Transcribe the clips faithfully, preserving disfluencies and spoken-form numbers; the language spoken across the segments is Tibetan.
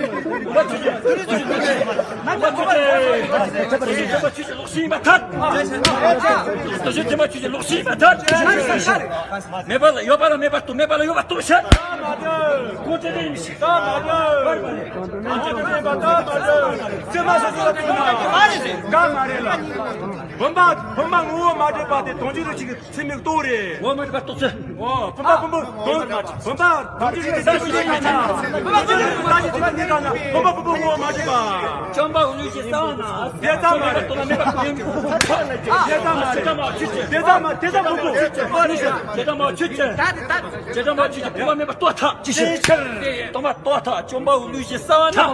ཆོས་ཀྱི་ལོག་ཤིག་ཡིན་པར་ཐལ། རྡོ་རྗེ་འཛིན་པ་ཆོས་ཀྱི་ལོག་ཤིག་ཡིན་པར་ཐལ། རྡོ་རྗེ་འཛིན་པ་ཆོས་ཀྱི་ལོག་ཤིག་ཡིན་པར་ཐལ། མེད་པ་ལ་ཡོད་པ་ལ་མེད་པ་རྟོགས། མེད་པ་ལ་ཡོད་པ་རྟོགས་ཤིག། ཁོང་ཚོ་དེ་ཡིན་ཞིག། ད་མ་རེད། ད་མ་རེད། ད་མ་རེད། ཙེ་མ་ས་ས་ལ་ཏུ་མ་རེད། ག་མ་རེད་ལ། བུམ་པ་བུམ་པ་ངོ་བོ་མ་འདྲེས་པ་དེ་དོན་བྱེད་རིགས་གཅིག་གི་ཚད་མས་རྟོགས་རེད། ངོ་བོ་མ་འདྲེས་པ་རྟོགས་ཚུལ། འོ། བུམ་པ་བུམ་པ་བུམ་བུམ་པ་དོན་བྱེད་རིགས་གཅིག་གི་ཚད་མས་རྟོགས་ཚུལ། བུམ་པ་དོན་བྱེད་རིགས་གཅིག་གི་ཚད་མས་རྟོགས་ཚུལ། བུམ་པ་བུམ་པ་ངོ་བོ་མ་འདྲེས་པ། བཅོམ་པ་འོ་ལུས་ཀྱི་གསང་བ་ན། དེ་ཙམ་མ་རེད། དེ་ཙམ་མ་རེད། དེ་ཙམ་མ་རེད། དེ་ཙམ་མ་རེད། ད་དེ་ད། བྱེ་བྲག་སྨྲ་བརྗོད་ཀྱི་བུམ་པ་མེད་པར་རྟོགས་ཐལ། ཅི་ཕྱིར། སྟོང་པར་རྟོགས་ཐལ། བཅོམ་པ་འོ་ལུས་ཀྱི་གསང་བ་ན།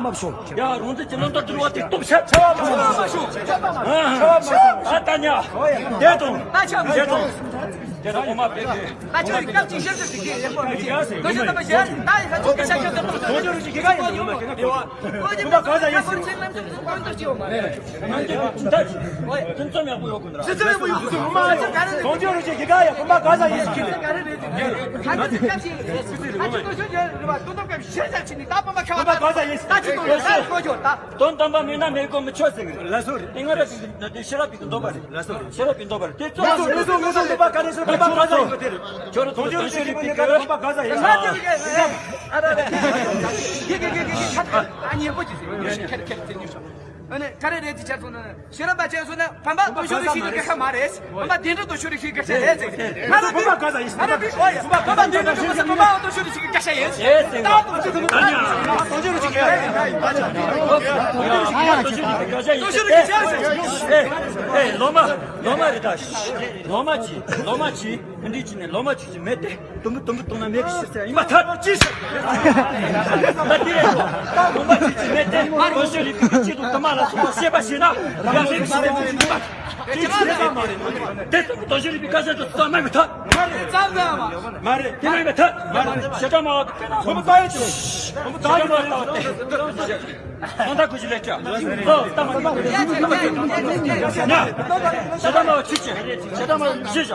ཡ། རང་འཛིན་གྱི་ལམ་དུ་འགྲོ་བ་དེ་སྟོང་ཕྱིར། ཆ་བ་མ་ཤོག་ཆ་བ་མ་ཤོག་ཆ་བ་མ་ཤོག་ཨ་ད་ཉ། དེ་དང་། དེ་དང་། དེ་དང་འོ་མ་པེ་ཕེ། ད་ཆ་ཡི་སྐབས་ཅིག་ཤར་ཏུ་ཞིག་གིས་ཡེ་པོ་མི་དགའ་ཟེར། དོ་ཞིག་ཏུ་མ་ཞེ་ད་ཡི་ས་ཆུ་ཀ་ཤ་ཤ་ཏུ་ཏུ། དོ་ཞིག་རུ་ཞིག་གི་ག་ཡོད་མ་རེད། བུམ་པ་ག་ས་ཡིན་ཟེར། ཁྱོད་ཚོ་ཡག་པོ་ཡོད་གི་འདུག་ར། ཚིག་ཚོད་ཡག་པོ་ཡོད་གི་འདུག་མ་ཚིག་ག་རེ་རེད། དོན་ཆོས་རུ་ཞིག་གི་ག་ཡ་བུམ་པ་ག་ས་ཡིན་ཟེར་གི་ལ། ག་རེ་རེད། ད་ཚིག་སྐབས་ཤིག་རེད། ད་ཚིག་དོན་ཆོས་རེད་པ། དོན་དམ་སྐབས་ཤེར་ཞག་ཕྱིན་ནི་ད་བུམ་པ་ཁ་བ་ད་ག་ས་ཡིན། ད་ཚིག་དོན་ད་གོ་ཆོག་ད། དོན་དམ་པ་མེད་ན་མེད་དགོས་མི་ཆོག་ཟེར་གི་རེད། ལ་སོ་རེད། དེ་སྔ་ར་ཞིག་འདི་ཤེས་རབ་པའི་གི་འདོད་པ་རེད། ལ་སོ་རེད། ཤེས་རབ་པའི་འདོད་པ་རེད། དེ་ཚོ་ལ་སོ་རེད། ལ་སོ་རེད། ལ་སོ་རེད། བུམ་པ་ག་རེ་ཟེར། བུམ་པ་ག་ས་ཡིན་ཟེར་གི་རེད། ཁྱོད་རང་ཚོ་དོན་ཆོས་རུ་ཞིག་གི་ག་ཡ་བུམ་པ་ག་ས་ཡིན་ཟེར། ཨ་ར་ར། གི་གི་གི་གི་ཁ་ཨ་ཉེ་པོ་ཅིག་ཟེར། ཁེར་ཁེར་ཟེར་ཉོ་ཤོག་ཨ་ནི་ག་རེ་རེད་ཅེས་བྱས་སོང་ན། ཤེས་རབ་པ་བྱས་སོང་ན་བུམ་པ་དོན་ཆོས་རུ་ཞིག་གི་སྐད་ཆ་མ་རེད། བུམ་པ་བདེན་གྲུབ་དོན་ཆོས་རུ་ཞིག་གི་སྐད་ཆ་རེད་ཟེར། ང་རང་བུམ་པ་ག་ས་ཡིན། ང་རང་བུམ་པ་ག་ས་བདེན་གྲུབ་དོན་ཆོས་རུ་ཞིག་གི་སྐད་ཆ་ཡིན། ད་དོན་ཆོས་རུ་ཞིག་གི་སྐད་ཆ་ཡིན། དོན་ཆོས་རུ་ཞིག་གི་སྐད་ཆ་ཡིན། དོན་ཆོས་རུ་ཞིག་གི་སྐད་ཆ་ཡིན། ཨེ་ཨེ་ལོ་མ་ལོ་མ་རེད་ད། ལོ་མ་ཅི་ལོ་མ་ཅི་འདི་ཅི་ནས་ལོ་མ་ཅི་ཅི་མེད་དེ། དུམ་བུ་དུམ་བུ་བཏང་ན་མེད་ཀྱི་ཕྱིར་ཟེར་ཡིན་པར་ཐལ། ཅི་ཟེར། ད་འདི་རེད། ད་སྒོམ་པ་ཅི་ཅི་མེད་དེ། དོན་ཤེས་རིག་པའི་སྤྱི་དང་དུ་མ་ལ་སོགས་པ་ཤེས་པ་ཤེས་ན་ཡང་མེད་ཀྱི་ཕྱིར་ཟེར་ཡིན་པར་ཐལ། ཅི་ཟེར། དེ་ལྟ་བུ་དོན་ཤེས་རིག་པའི་སྐད་ཆ་དུ་ཙམ་མེད་པར་ཐལ། མ་རེད། ཙམ་ཙམ་མ་རེད། དེ་མེད་པར་ཐལ། མ་རེད། བྱེ་བྲག་སྨྲ་བ་གི་དཔེར་ན། སྒོམ་པ་ཡོད་ཀྱི། སྒོམ་པ་ཡོད་ཀྱི། ཁོང་ད་ཁུ་ཅི་ལས་ཀྱང་། ཨོ་ད་མ་ཉན། བྱེ་བྲག་སྨྲ་བ་ཆོས་ཅན། བྱེ་བྲག་སྨྲ་བ་ཆོས་ཅན།